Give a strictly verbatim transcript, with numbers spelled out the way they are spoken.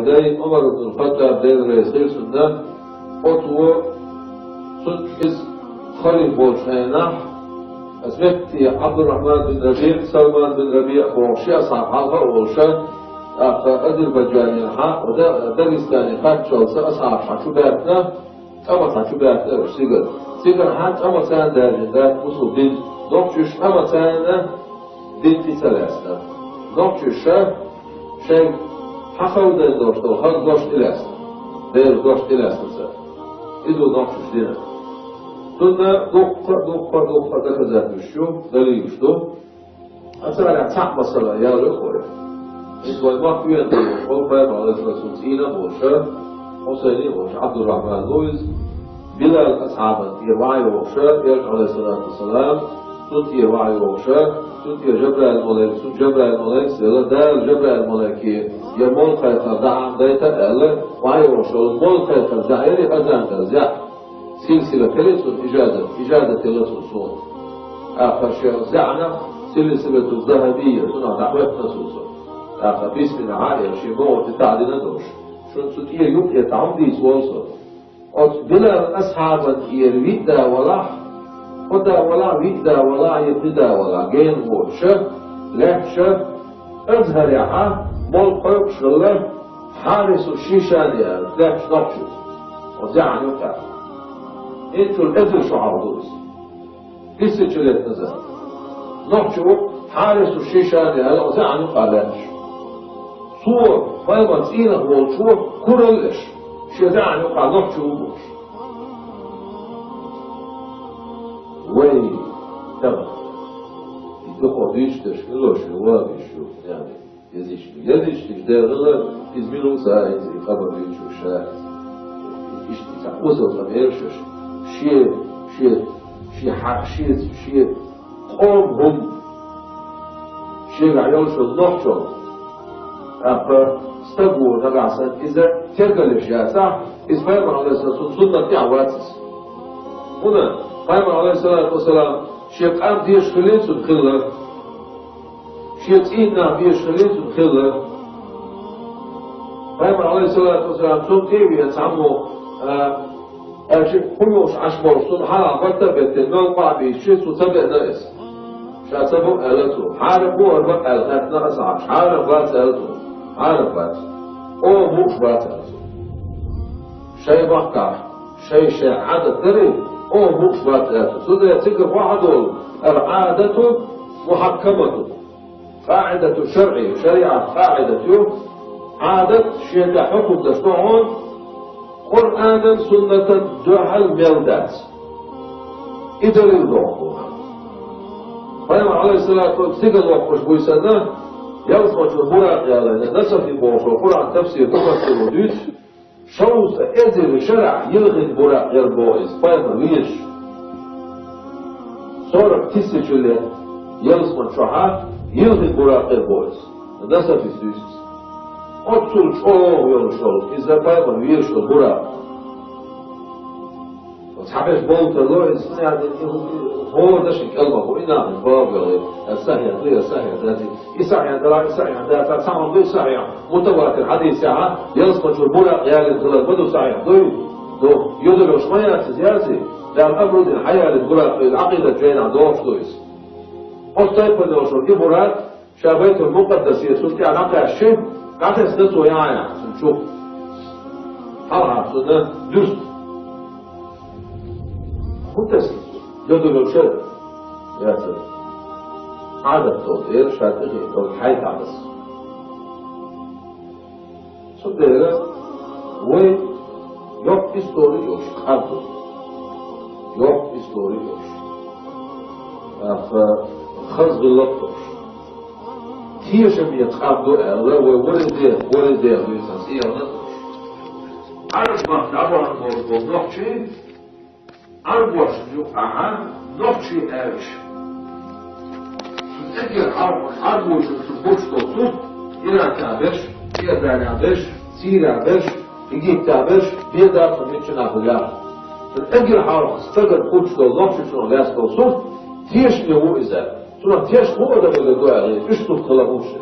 Дай Ӏумар ибн Хаттаб, Дела реза хилва цунна, оцу цу иза халифа волчу хенахь, аса метте Ӏабдуррахьман бин РабиӀ, Салман бин РабиӀ бохуш ши асхьаб хьалха а волуша, тӀаккха Азербайджанехьа, Да-, Дагестане кхаччалца асхьабаш хьа чу баьхкина, тӀамца хьа чу баьхкина уьш цигара. Цигара хьан тӀамца даьржина дац бусулба дин, нохчаш тӀамца дин тӀе ца лаьцна. Нохчаша шайга хьахалдайн долуш долу хаза дош тӀелаьцна, Делан дош тӀелаьцна цара. Иза ду нохчаша дина. Цунна дуккха, дуккха, дуккха доказательстваш ю, далилаш ду. Аса царах цхьаъ масала ял ю кхуьра. Иза вайн махка веана долуш волу пайхамар Ӏалайхиссалату вассалам цӀийнах а волуша, Хьусайни а волуш Ӏабдуррахьман ву иза. Билал асхьабан тӀера вахьа йогӀуша, Элча Ӏалайхиссалату вассалам, цунна тӀера вахьа йогӀуша, цунна тӀера Жабраил малайк, цунна Жабраил малайк, Дала Жабраил малайке я молла кхайкхар дӀа Ӏамадайта а аьлла, вахьа йогӀуш йолу молла кхайкхар зӀе яра, азан дар зӀе. Силсила хили цунна ижазат, ижазат елла цунна суна. ТӀаккха шен зӀенах силсилату захабия, цунах дӀахӀоьттина цунна со. ТӀаккха бисмина хьаэра, шен могӀа тӀе таӀдина долуш. Шуна цу тӀера юкъе тӀам дийца волу со. Оцу Билал асхьабан тӀера виъ да валахь, кхо да валахь, виъ да валахь, я пхи да валахь, гена воцуша, лаьтташа, Азхарехьа, молла кхойкхуш хилла, Хьарису Шишани аьлла, лаьтташ нохчо. Оцу зӀенан юкъахь. Инчул эзар шо хьалха ду иза. Тысяча лет назад. Нохчо ву Хьарису Шишани аьлла, оцу зӀенан юкъахь лаьтташ. Цо, пайхамар цӀийнах волчо, куралла еш, шен зӀенан юкъахь нохчо ву бохуш. Вай, тама. И дукха дуьйцуш дерш, хилла шу, ван виш шу, яни. Езичниг. Езичниг дера хилла, иза мила ву ца а, иза и хабар дуьйцуш а. Иштта цхьа озалла ма эр шаьш. Шен, шен, шен хьа-, шен, шен къоман хӀума, шегахь йолуш йолу нохчалла. ТӀаккха стаг ву нагахь санна иза тергал еш яцахь, иза пайхамар Ӏалайхиссалату вассалам суннат тӀехь вац иза. ХӀунда пайхамар Ӏалайхиссалату вассалам шен къам дезаш хилла цунна хилла. Шен цӀийнан нах безаш хилла цунна хилла. Пайхамар, Ӏалайхиссалату вассалам, цунна тӀе а веана цхьаммо, а, аьлча, хӀун йолуш Ӏаш болуш, цунна хьалха барта а беттина, мел къа а бийцича, цо ца беана иза. Ша ца бу аьлла цо. Хьарам бу хӀара бакъ аьлла хаьттина асхьабаша. Хьарам бац аьлла цо. Хьарам бац. Оха бууш бац аьлла цо. Шайн махкахь, шайн-шайн Ӏадат дарий, оха бууш бац аьлла цо. Цундела цигара хӀун хьадолу, ал-Ӏадату мухьаккамату. КъаӀидату шаръи, шариӀат къаӀидат ю, Ӏадат шен тӀехь хьукум деш ду хьуна, Къуръанан, суннатан дуьхьал мел дац. И далил дохку. Пайхамар, Ӏалайхиссалату вассалам, стигала воккхуш буй санна, ялсаманчуьра Буракъ ялийна, Насафи бохуш волу Къуръан тафсир, муфассир ву дуьйцу, шовзткъа эзар шарахь йилхина Буракъ яра боху иза, пайхамар везаш. Сорок тысяча лет ялсаман чохь йилхина Буракъ яра боху иза. Насафис дуьйцу иза. Оццул чӀогӀа йолуш йолу иза пайхамар везаш йолу Буракъ. Оцу хьабеш болу тарло, иза суньяхьа дина, хӀора дашна кӀелмах бу, и нахана боху йолу, аса сахьихь ду, аса сахьихь дац. И сахьихь дара, и сахьихь дац, цхьа хӀума ду и сахьихь. Мутаватир хьадисехьа, ялсаманчуьра Буракъ ялийна хилар ма ду сахьихь дуй? Ду, йодур йолуш ма яц иза, яц и? Дала амру дина хьаялийна Буракъ ду иза, Ӏакъидат жайнахь дохуш ду иза. Оцу тайпана йолуш и Буракъ, ша Байтул-Мукъаддасе цунна тӀехь дӀакхаьчча, дӀатесна цо яхьа, цунна чу. Хьалха цунна дуьрста. ХӀун тесна цо? Йодур йолуш яра? Яцара. Ӏадат долу тӀера ша тӀехиъна долу хьайта Ӏадас. Цундела вай йоккха истори йолуш къам ду. Йоккха истори йолуш. Аха, хаза гӀиллакх долуш. Тешаме къам ду аьлла, вай варизе, варизе дуьйцу цӀена. Ӏарбах дӀабахана болу нохчий, Ӏарбошна юкъахьа нохчий аьлча, цу тӀегара хьалха Ӏарбоша цу бурч долу сурт, Иракехь берш, Иорданехь берш, Сирехь берш, Египтехь берш, беда цу миччанахь хилла. Цу тӀегара хьалха стагана хуьлуш долу нохчашна лаьцна долу сурт, тешаме ву иза. Цунах тешна хӀун адам мегар ду аьлла, уьш сурт хила хӀума шен.